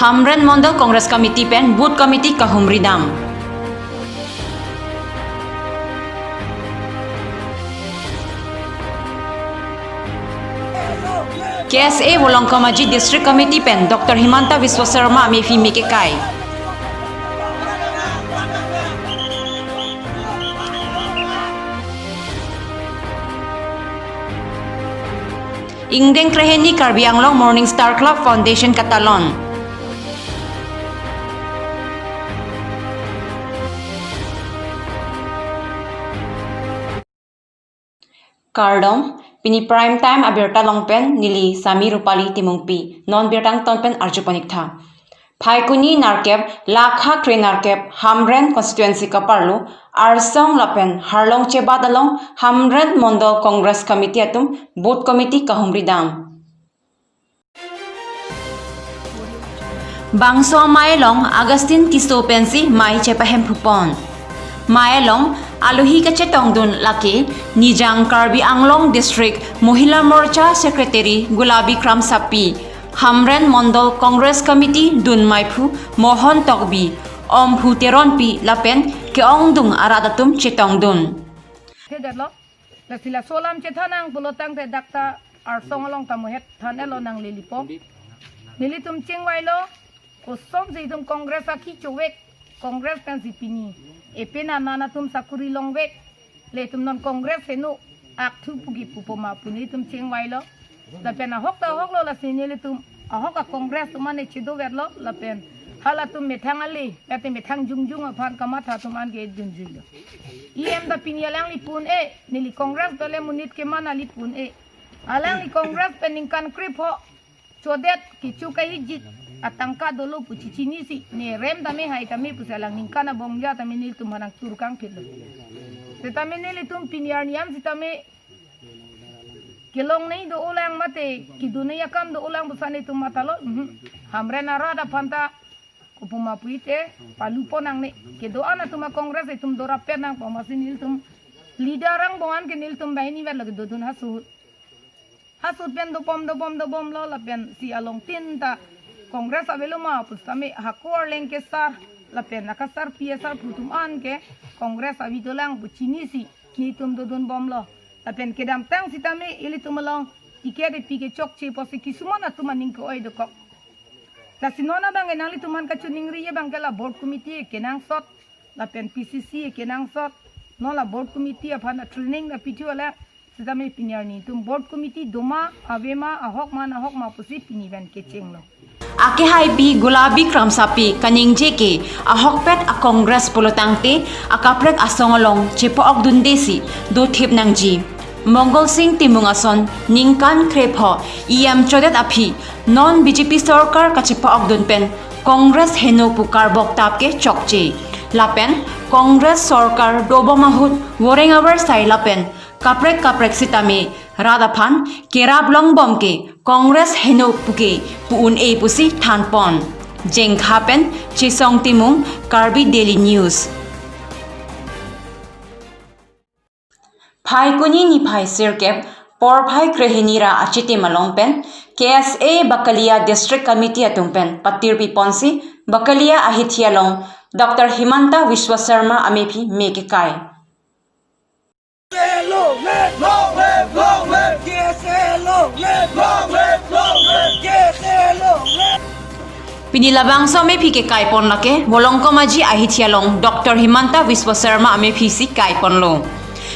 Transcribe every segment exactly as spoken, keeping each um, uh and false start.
Hamren Mondol Congress Committee pen Booth Committee kahumri dam. K S A Volongkom Aji District Committee pen Doctor Himanta Biswa Sarma amephi me kekai. Ingdeng krehini Karbi Anglong Morning Star Club Foundation katalon. Kardom, pini Prime Time abirta along pen neli Sami Rupali Timungpi, non birta angton pen arju pon ik tha. Phaikuni nerkep, lakha kre nerkep, Hamren constituency kaparlo, Arsong lapen Harlong chebat along, Hamren Mondol Congress Committee atum, Booth Committee kahumri dam. Bangso amei along Augustine Tisso pensi mei chepahemphu pon. Mei along alohi kachetongdun lake Nijang Karbi Anglong District Mohila Morcha Secretary Gulabi Kramsapi, Hamren Mondol Congress Committee dun meiphu Mohon Tokbi, Omphu Teronpi lapen ke-ongdung arat atum chetongdun. Thedetlo. Lasi laso alam chethan nang pulo tangte dak ta Arsong along ta muhet than-etlo nang lili po. Nelitum chingvailo, kosonsi itum Congress akhi chovek, Congress pensi pini epena nana atum sakuri longvek, le itum non Congress heno akthu pugi pupo ma pu nelitum chingvailo. Lapen ahok ta ahoklo, lasi nelitum ahok a-Congress atum an chedoverlo, lapen halatum methang ale, lapen methang jongjong aphan kamatha atum an ke junjuilo. E M ta pini alangli pu un-e, neli Congress dole monit keman ali pu un-e. Alangli Congress pen ningkan krepho chodet kecho kahijik atangka dolo pu chichinisi, ne rem tame hai tame pusi alang ningkan abong ja tame nelitum hanang tur kangphitlo. Setame nelitum pini arni an sitame kelongnei do-olang mate kedunei akam do-olang pusi nelitum mathalo. Mhm. Hamren arat aphan ta kopu ma puite palu pon nangne. Kedo-an atum a-Congress itum dorap pen nangpo, amatsi nelitum leader angbong an ke nelitum banghini verlo kedodun haso ahut. Haso ahut pen dobom dobom dobomlo, lapen si along tin ta Congress avelo ma pusitame hako arleng kesar lapen akesarpi asarpo atum an ke Congress ave dolang pu chinisi nelitum dodunbomlo. Lapen kedamtang sitame ilitum along ticket epi kechokche pusi kisuman atum aning ke-oi dokok. Lasi non abang ke nanglitum aphan kachiningri abang ke la board committee kenangsot, lapen P C C kenangsot, non la board committee aphan a-training ta pithu alang, sitame pini arni itum board committee doma, avema, ahok ma, ahok ma pusi pini pen kechenglo. Akehaipi Gulabi Kramsapi kaningje ke ahokpet a-Congress pulo tangte akaprek asong along chepa-okdundesi dothip nangji. Mongol Sing Timung ason ningkan krepho E M chodet aphi non B J P sorkar kachepa-okdun pen Congress heno pu karbok tap ke chokche. Lapen Congress sorkar dobom ahut voreng avar sai lapen kaprek kaprek sitame rat aphan kerap longbom ke Congress heno puke pu un-e pusi thanpon. Jengkha pen Chesong Timung, Karbi Daily News. Phaikuni niphai sirkep porphai krehini ra achitim along pen K S A Bakalia District Committee atum pen patirpi ponsi Bakalia ahithi along Doctor Himanta Biswa Sarma amephi me kekai. Long live, long live, long live, K S A long live, long live, long live, K S A long live. Pini labangso amephi kekai pon lake Volongkom Aji ahithi along Doctor Himanta Biswa Sarma amephi si kai ponlo.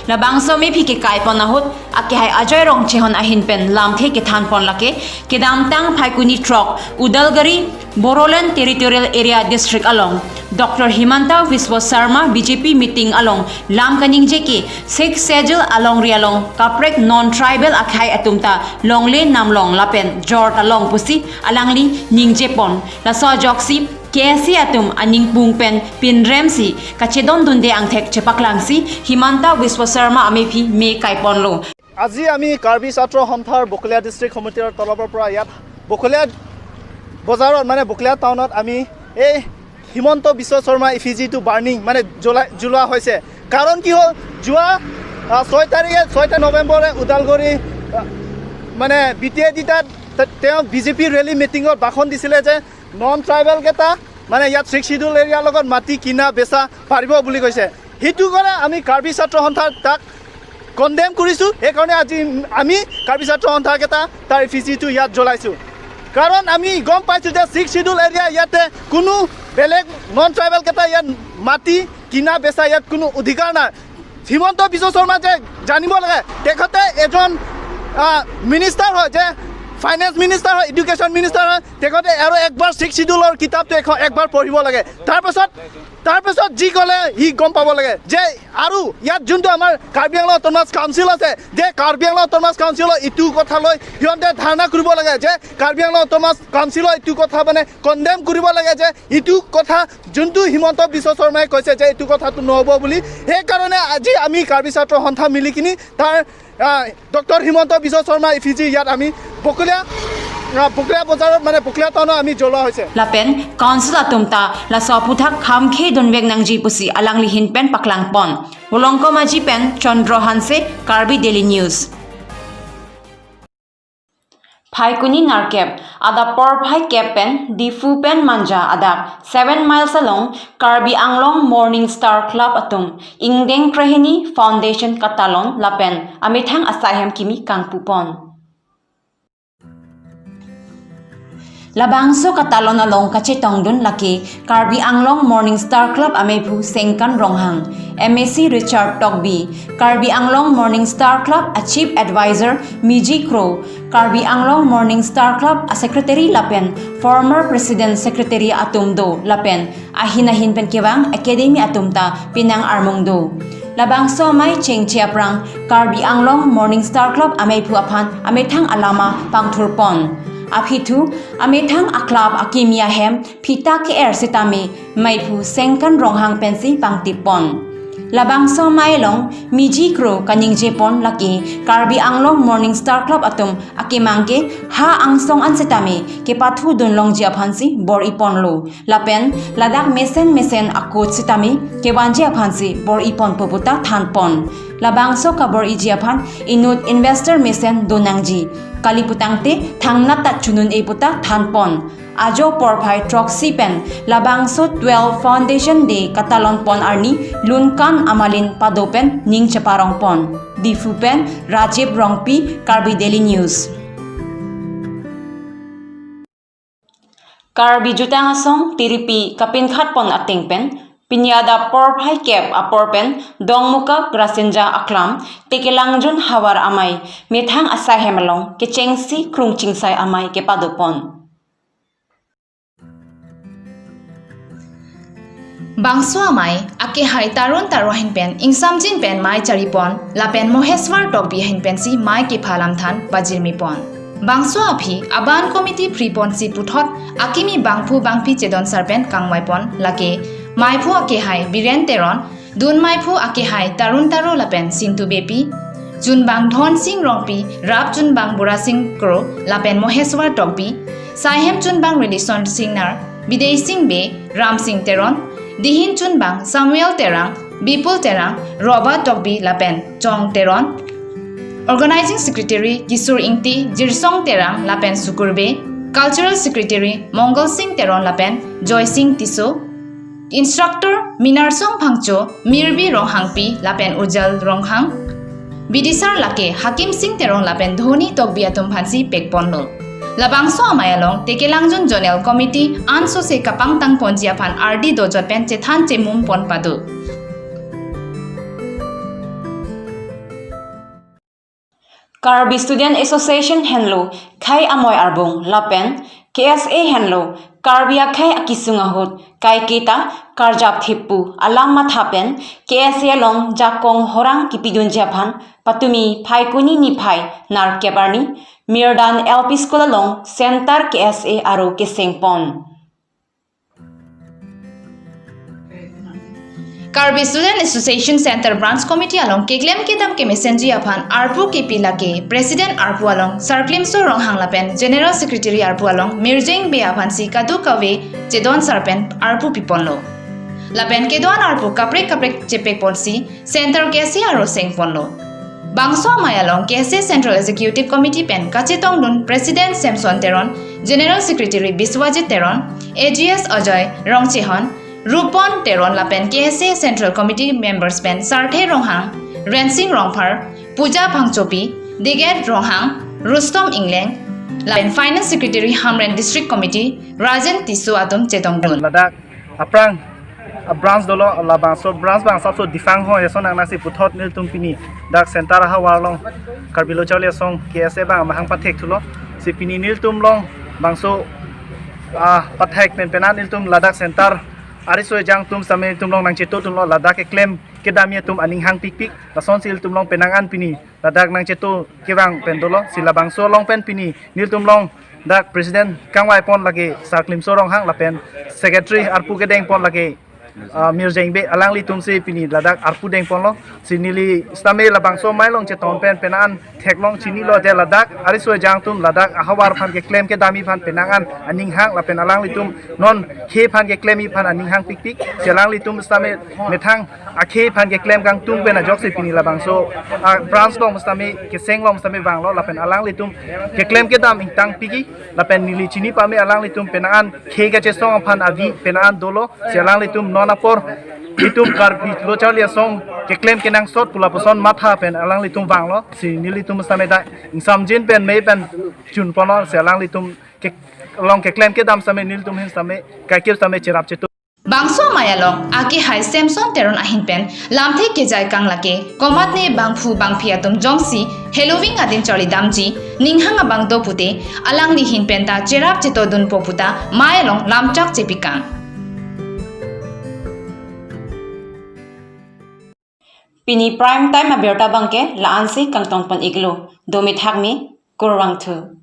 Labangso amephi kekai pon ahut akehai Ajoy Rongchehon ahin pen lamthe kethan pon lake kedamtang Phaikuni throk Udalguri Bodoland Territorial Area District along Doctor Himanta Biswa Sarma B J P meeting along lam kaningje ke Sixth Schedule alongri along kaprek non-tribal akhai atum ta longle namlong lapen jor ta long pusi alangli ningje pon. Laso ajoksi K S A atum aning pung pen pinremsi kachedondunde angthek chepaklangsi Himanta Biswa Sarma amephi me kai ponlo. আজি আমি কাৰ্বি ছাত্ৰ সন্থাৰ বকলীয়া ডিষ্ট্ৰিক্ট সমিতিৰ তৰফৰ পৰা ইয়াত বকলীয়া বজাৰত, মানে বকলীয়া টাউনত আমি এই হিমন্ত বিশ্ব শৰ্মা ইফিজিটো বাৰ্ণিং, মানে জ্বলাই, জ্বলোৱা হৈছে। কাৰণ কি হ'ল, যোৱা, আ, ছয় তাৰিখে, ছয় নৱেম্বৰে ওদালগুৰি, আ, মানে বি টি এ ডি তাত তে-, তেওঁ বি জে পি ৰেলী মিটিঙত ভাষণ দিছিলে যে নন ট্ৰাইবেল কেইটা মানে ইয়াত ছিক্স শ্বিডিউল এৰিয়াৰ লগত মাটি কিনা বেচা পাৰিব বুলি কৈছে। সেইটো কাৰণে আমি কাৰ্বি ছাত্ৰ সন্থাৰ তাক কণ্ডেম কৰিছো। সেইকাৰণে আজি আমি কাৰ্বি ছাত্ৰ সন্থাকেইটা তাৰ ইফিচিটো ইয়াত জ্বলাইছো। কাৰণ আমি গম পাইছো যে ছিক্স শ্বিডিউল এৰিয়া ইয়াতে কোনো বেলেগ নন ট্ৰাইবেল কেইটা ইয়াত মাটি কিনা বেচা ইয়াত কোনো অধিকাৰ নাই। হিমন্ত বিশ্ব শৰ্মা যে জানিব লাগে, তেখেতে এজন মিনিষ্টাৰ হয়, যে ফাইনেন্স মিনিষ্টাৰ হয়, এডুকেশ্যন মিনিষ্টাৰ হয়, তেখেতে আৰু একবাৰ ছিক্স শ্বিডিউলৰ কিতাপটো এখন একবাৰ পঢ়িব লাগে। তাৰপাছত তাৰপাছত যি ক'লে সি গম পাব লাগে যে আৰু ইয়াত যোনটো আমাৰ কাৰ্বি আংলং অট'নমাছ কাউন্সিল আছে, যে কাৰ্বি আংলং অট'নমাছ কাউন্সিলৰ ইটো কথা লৈ সিহঁতে ধাৰণা কৰিব লাগে যে কাৰ্বি আংলং অট'নমাছ কাউন্সিলৰ ইটো কথা মানে কণ্ডেম কৰিব লাগে যে ইটো কথা যোনটো হিমন্ত বিশ্ব শৰ্মাই কৈছে যে এইটো কথাটো নহ'ব বুলি। সেইকাৰণে আজি আমি কাৰ্বি ছাত্ৰ সন্থা মিলি কিনি তাৰ ডক্টৰ হিমন্ত বিশ্ব শৰ্মা ইফিচি ইয়াত আমি বকলীয়া আহ, বকলীয়া বজাৰত মানে বকলীয়া টাউনত আমি জ্বলোৱা হৈছে। Lapen council atum ta laso aphuthak khamkhe dunvek nangji pusi alangli ahin pen paklangpon. Volongkom Aji pen Chandra Hanse, Karbi Daily News. Phaikuni nerkep adap porphai kep pen Diphu pen Manja adap seven miles along Karbi Anglong Morning Star Club atum ingdeng krehini foundation katalon lapen amethang asaihem kimi kangpupon. Labangso katalon along kachetongdun lake Karbi Anglong Morning Star Club ameiphu Sengkan Ronghang, M A C Richard Tokbi, Karbi Anglong Morning Star Club a Chief Advisor Miji Kro, Karbi Anglong Morning Star Club a Secretary lapen former President Secretary atum do lapen ahin ahin pen kevang academy atum ta penang armung do. Labangso amei chengche aphrang Karbi Anglong Morning Star Club ameiphu aphan amethang alama pangthurpon. Aphi thu amethang a club akimi ahem phita ke-er sitame meiphu Sengkan Ronghang pensi pangtippon. Labangso amei along Miji Kro kaningjepon lake Karbi Anglong Morning Star Club atum akemang ke ha angsong an sitame kepathudun longji aphansi bor-iponlo. Lapen ladak mesen mesen a coach sitame kevanji aphansi bor-iponpo puta thanpon. Labangso kabor-iji aphan inut investor mesen donangji. Kali putangte thangnat ta chunun-e puta thanpon. Ajo porphai throksi pen labangso twelve Foundation Day katalonpon arni Lunkan Amalin pado pen ning cheparongpon. Diphu pen Rajiv Rongpi, Karbi Daily News. Karbi Jutang Asong tiripi kapinkhatpon ateng pen pini adap porphai kep apor pen Dongmukak Rasinja aklam Tekelangjun havar amei methang asaihem along kechengsi krungchingsai amei kepadopon. Bangso amei akehai Tarun Taro ahin pen ingsamjin pen mei charipon lapen Moheswar Tokbi ahin pensi mei kepha alamthan pajirmipon. Bangso aphi aban committee phriponsi puthot akimi bangphu bangphi chedon sar pen kangvaipon lake meiphu akehai Biren Teron, dun meiphu akehai Tarun Taro lapen Sintu Beypi, chunbang Dhonsing Rongpi, rap chunbang Burasing Kro lapen Moheswar Tokbi, saihem chunbang Relison Singnar, Bidei Sing Bey, Ramsing Teron, dihin chunbang Samuel Terang, Bipul Terang, Robert Tokbi lapen Chong Teron, Organizing Secretary Kisur Ingti, Jirsong Terang lapen Sukur Bey, Cultural Secretary Mongol Sing Teron lapen Joy Sing Tisso, Instructor Minarsong Phangcho, Mirbi Ronghangpi lapen Ujal Ronghang, bidisar lake Hakim Sing Teron lapen Dhoni Tokbi atum aphansi pekponlo. Labangso amei along Tekelangjun Zonal Committee ansose kapangtangponji aphan ardi dojot pen chethan chemum pon pado. Karbi Student Association henlo khei amoi arbung lapen K S A henlo Karbi akhei akisung ahut kaiketa karjap thip pu alam matha pen K S A along jakong horang kipidunji aphan patumi Phaikuni niphai nerkep arni Mirdan L P School along Center K S A aro kesengpon. Karbi Student Association Center Branch Committee along keklem kedam kemesenji aphan arpu kipi lake President arpu along Sarklimso Ronghang lapen General Secretary arpu along Mirjeng Bey aphansi kadokave chedon sar pen arpu piponlo. Lapen kedo-an arpu kaprek kaprek chepekponsi Center K S A aro sengponlo. Bangso amei along K S A Central Executive Committee pen kachetongdun President Samson Teron, General Secretary Biswajit Teron, A G S Ajoy Rongchehon, Rupon Teron lapen K S A Central Committee members pen Sarthe Ronghang, Rensing Rongphar, Puja Phangchopi, Diget Ronghang, Rustom Ingleng, lapen Finance Secretary Hamren District Committee Rajen Tisso atum chetongdun. Ladak aphrang a branch dolo, labangso branch bang asapso Difang ho, yason nangnasi puthot nelitum pini dak center ahavar along Karbi Lo Charli Asong K S A bang amahang pathek thulo. Si pini nelitum along bangso, ah, pathek pen penan nelitum ladak center ariso ejang atum sitame nelitum along nangchetongdunlo, ladak keklem kedamji atum aning hangpikpik. Lasonsi nelitum along penang an pini ladak nangcheto kevang pen dolo. Si labangso along pen pini nelitum along dak President kangvai pon lake Sar Klimso Ronghang lapen Secretary arpu kedeng pon lake, ah, Mirjeng Bey, alanglitum si pini ladak arpu deng ponlo. Si neli sitame labangso amei along chetong pen penan an theklong chinilo, je ladak ariso ejang atum ladak ahavar aphan keklem kedamji aphan penang an aning hang lapen alanglitum non khei aphan keklemji aphan aning hangpikpik. Si alanglitum sitame methang akhei aphan keklem kangtung pen ajoksi pini labangso, ah, branch along sitame, keseng along sitame vanglo lapen alanglitum keklem kedam ingtangpikji lapen neli chini pame alanglitum penang an khei kachesong aphan avi penang an dolo. Si alanglitum non apor itum Karbi Lo Charli Asong keklem kenangsot pu lapuson matha pen alanglitum vanglo. Si nelitum sitame dak ingsamjin pen mei pen chun ponlo. Si alanglitum ke along keklem kedam sitame nelitum ahin sitame kaikip sitame cherap cheto. Bangso amei along akehai Samson Teron ahin pen lamthe kejai kang lake komatne bangphu bangphi atum jongsi heloving adin charlidamji ninghang abang do pute alangli ahin pen ta cherap chetodunpo puta amei along lamchak chepikang. Pini prime time abirta abangke la-ansi kangtong pon iklo. Dome thakme, kurvangthu.